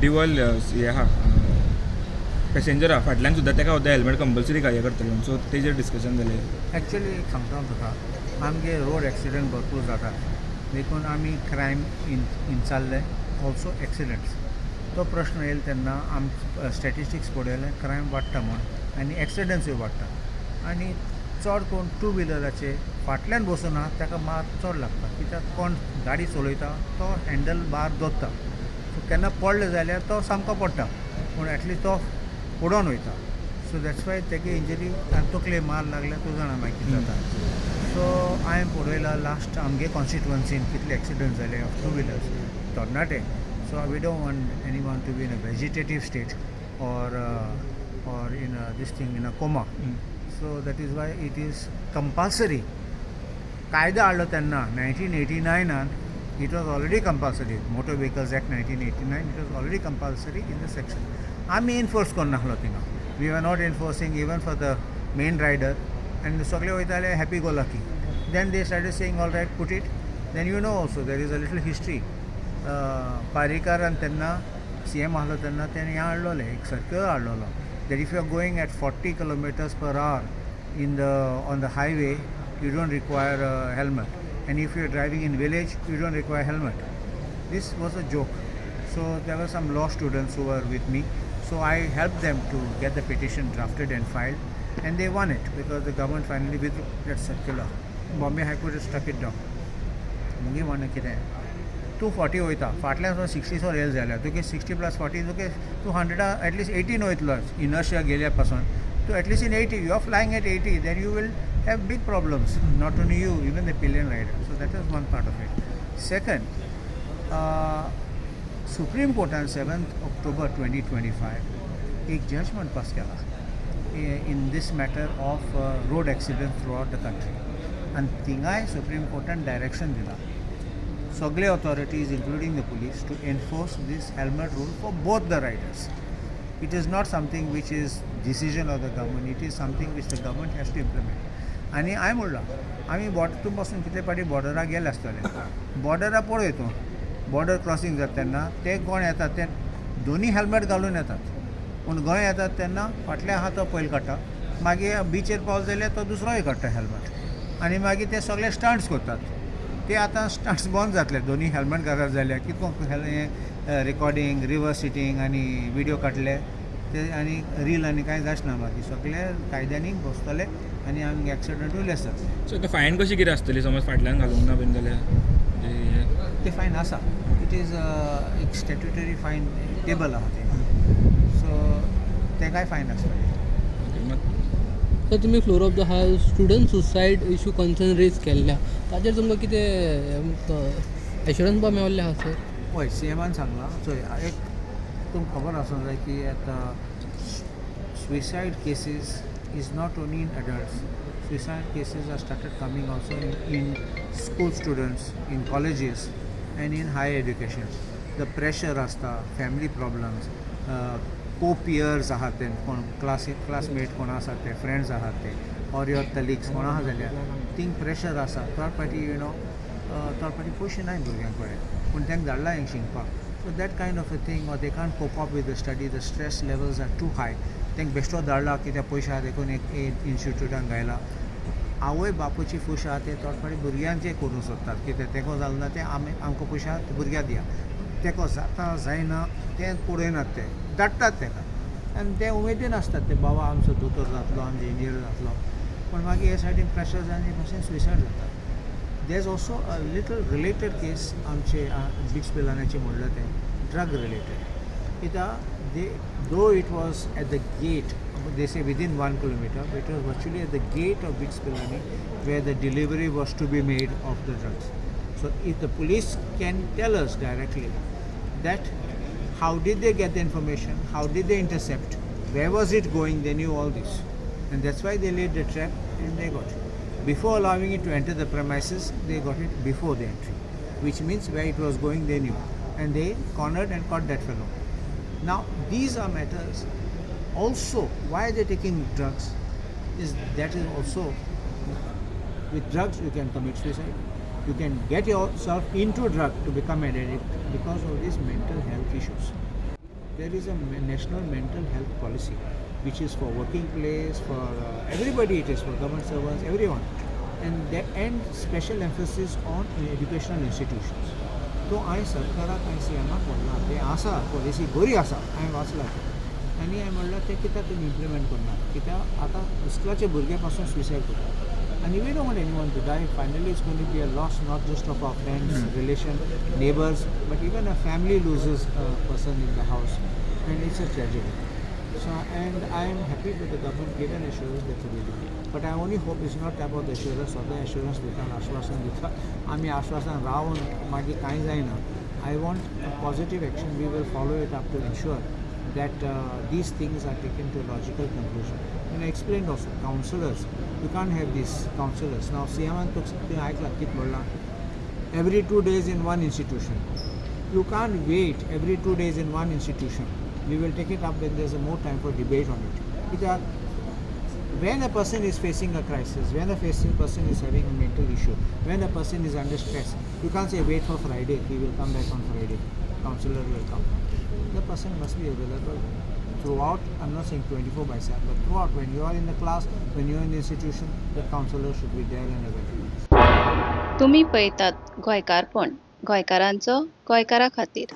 Dual हे आहा, passenger आहा फाटल्यान सुद्दां, ताका सुद्दां हेल्मेट कंपल्सरी काय करतले म्हणून. सो तेजेर डिस्कशन जालें. एक्चुअली एक सांगता हांव तुका, आमगे रोड एक्सिडंट भरपूर जातात देखून आमी क्रायम इन चालले, ऑल्सो एक्सिडंट्स. तो प्रश्न येयलो तेन्ना आम स्टॅटिस्टिक्स पळयलें, क्रायम वाडटा म्हूण आनी एक्सिडंट्सूय वाडटा आनी चड करून टू व्हिलराचे फाटल्यान बसून आहा ताका मार चड लागता, कित्याक कोण गाडी चलयता तो हँडल बार दवरता. सो केन्ना पडलो जाल्यार तो सामको पडटा, पूण एटलिस्ट तो उडोन वयता. सो that's why तेगे इंजरी आनी तकले मार लागल्यार तूं जाणा मागीर कितें जाता. सो हांवें पळयलां लास्ट आमगे कॉन्स्टिट्युवन्सीन कितले एक्सिडंट जाले ऑफ टू व्हिलर्स तरणाटे. So we don't want anyone to be in a vegetative state or in this thing, in a coma. So that is why it is compulsory. कायदो हाडलो तेन्ना 1989नान, it was already compulsory. Motor Vehicles Act 1989, it was already compulsory in the section. आमी enforce करनासलो थिंगा. We are not enforcing even for the main rider आनी सगळे वयताले happy go lucky. Then they started saying, "All right, put it." Then you know also there is a little history. पारीकारान तेन्ना CM आहलो तेन्ना तेणें हें हाडलोलें, एक circular हाडलोलो that if you are going at 40 kilometers per hour in the on the highway, you don't require a helmet, and if you are driving in village, you don't require helmet. This was a joke. So there were some law students who were with me, so I helped them to get the petition drafted and filed, and they won it because the government finally withdrew that circular. Bombay High Court struck it down. मुगे म्हणणें कितें, तूं 40 वयता, फाटल्यान सुद्दां 60 so येयले जाल्यार तुगे 60 प्लस 40 तुगे तूं हंड्रेडा एटलिस्ट 18 वयतलो. इनर्शिया गेल्या पासून तूं at least in 80, you are flying at 80, then you will have big problems, not only you, even the pillion rider. So that is one part of it. Second, supreme कोर्टान 7 October 2025 एक judgement pass केला in this matter of road accident throughout the country. आनी थिंगाय supreme कोर्टान direction दिलां सगळे authorities, including the police, to enforce this helmet rule for both the riders. It is not something which is decision of the government, it is something which the government has to implement. आनी हांवें म्हणलां, आमी border तूं पासून कितले फावटी बॉर्डराक गेले आसतले. बॉर्डरार पळय तूं, बॉर्डर क्रॉसींग जाता तेन्ना ते कोण येतात ते दोनी हेल्मेट घालून येतात, पूण गोंय येतात तेन्ना फाटल्यान आहा तो पयलीं काडटा, मागीर बिचेर पावलो जाल्यार तो दुसरोय काडटा हेल्मेट आनी मागीर ते सगळे स्टंट्स करतात. ते आतां स्टंट्स बंद जातले दोनी हेल्मेट घालत जाल्यार. कितको हें रिकॉर्डिंग, रिवर्स सिटींग आनी विडियो काडले ते आनी रील आनी कांय जायच ना. मागीर सगळे कायद्यांनी बसतले आनी आमगे एक्सिडंटूय लेस जातले. सो आतां फायन कशी कितें आसतली, समज फाटल्यान घालूंक ना बीन जाल्यार म्हणजे हें? ते फायन आसा, it is एक स्टॅट्युटरी फायन टेबल आहा तें, सो तेकाय फायन आसतलें. ओके, मात सर, तुमी floor of the house student suicide issue concern raise केल्ल्या, ताजेर तुमकां कितें एश्योरन्स बा मेवल्ले आहा सर? हय, सीएमान सांगलां. चोय, एक तुमकां खबर आसूंक जाय की आतां suicide cases is not only in adults. Suicide cases are started coming also in school students, in colleges and in higher education. The pressure आसता, फॅमिली प्रॉब्लम्स, को पियर्स आहात ते कोण, क्लासमेट कोण आसात ते, फ्रेंड्स आहात ते, ऑर your colleagues कोण आहा जाल्यार थिंग प्रेशर आसा. थोड फावटी you know थोड फावटी पयशे नाय भुरग्यां कडेन, पूण तांकां धाडला हिंग शिकपाक. So that kind of a thing, or they can't cope up with the study, the stress levels are to हाय. तांकां बेश्टो धाडला कित्याक पयशे आहा देखून एक इन्स्टिट्यूटान घायला. आवय बापूयची फूश आहा ते थोडे फावटी भुरग्यांचे करूंक सोदतात, कितें तेको जालें ना तें आमी आमकां पयशे आहा ते भुरग्याक दिया. तेको जाता जायना तें पळयनात, ते धाडटात तेका आनी ते उमेदीन आसतात ते, बाबा आमचो दोतोर जातलो, आमचो इंजिनियर जातलो, पूण मागीर हे सायडीन प्रेशर जावन मातशें सुसायड जाता. There is also a little related case आमचे बिट्स पिलानीचे म्हणलं तें ड्रग रिलेटेड, कित्याक they, though it was at the gate, they say within 1 kilometer, it was virtually at the gate of BITS Pilani where the delivery was to be made of the drugs. So if the police can tell us directly that how did they get the information, how did they intercept, where was it going, they knew all this. And that's why they laid the trap and they got it. Before allowing it to enter the premises, they got it before the entry, which means where it was going they knew. And they cornered and caught that fellow. Now, these are matters also why are they taking drugs is that is also, with drugs you can commit suicide, you can get yourself into drug to become an addict because of these mental health issues. There is a national mental health policy which is for working place, for everybody, it is for government servants, everyone, and special emphasis on educational institutions. तो हांवें सरकाराक, हांवें सीएमाक म्हणलां, तें आसा, policy बरी आसा, हांवें वाचलां तें. आनी हांवें म्हणलां, तें कित्याक तुमी इम्प्लिमेंट करना? कित्याक आतां इस्कुलाचे भुरगे पासून सुसायड करता आनी we don't want anyone to die. Finally it's gonna be a loss not just of our friends, relation, neighbours, but even a family loses a person in the house and it's a tragedy. So, and I am happy that the government gave an assurance that they will do. But I only hope it's not about the assurance or the assurance दिता, आश्वासन दिता, आमी आश्वासन रावन मागीर कांय जायना. I want a positive action. We will follow it up to ensure that these things are taken to a logical conclusion. And I explained also, counselors, you can't have these counselors. Now, CM तुवें आयकलां कितें म्हणलां, every 2 days in one institution. You can't wait every 2 days in one institution. We will take it up when there's a more time for debate on it. Because when a person is facing a crisis, when a facing person is having a mental issue, when a person is under stress, you can't say wait for Friday, he will come back on Friday, counselor will come. The person must be available throughout. I'm not saying 24 by 7, but throughout, when you are in the class, when you are in the institution, the counselor should be there and available. तुमी पळयतात गोंयकारपण, गोंयकारांचो गोंयकारा खातीर.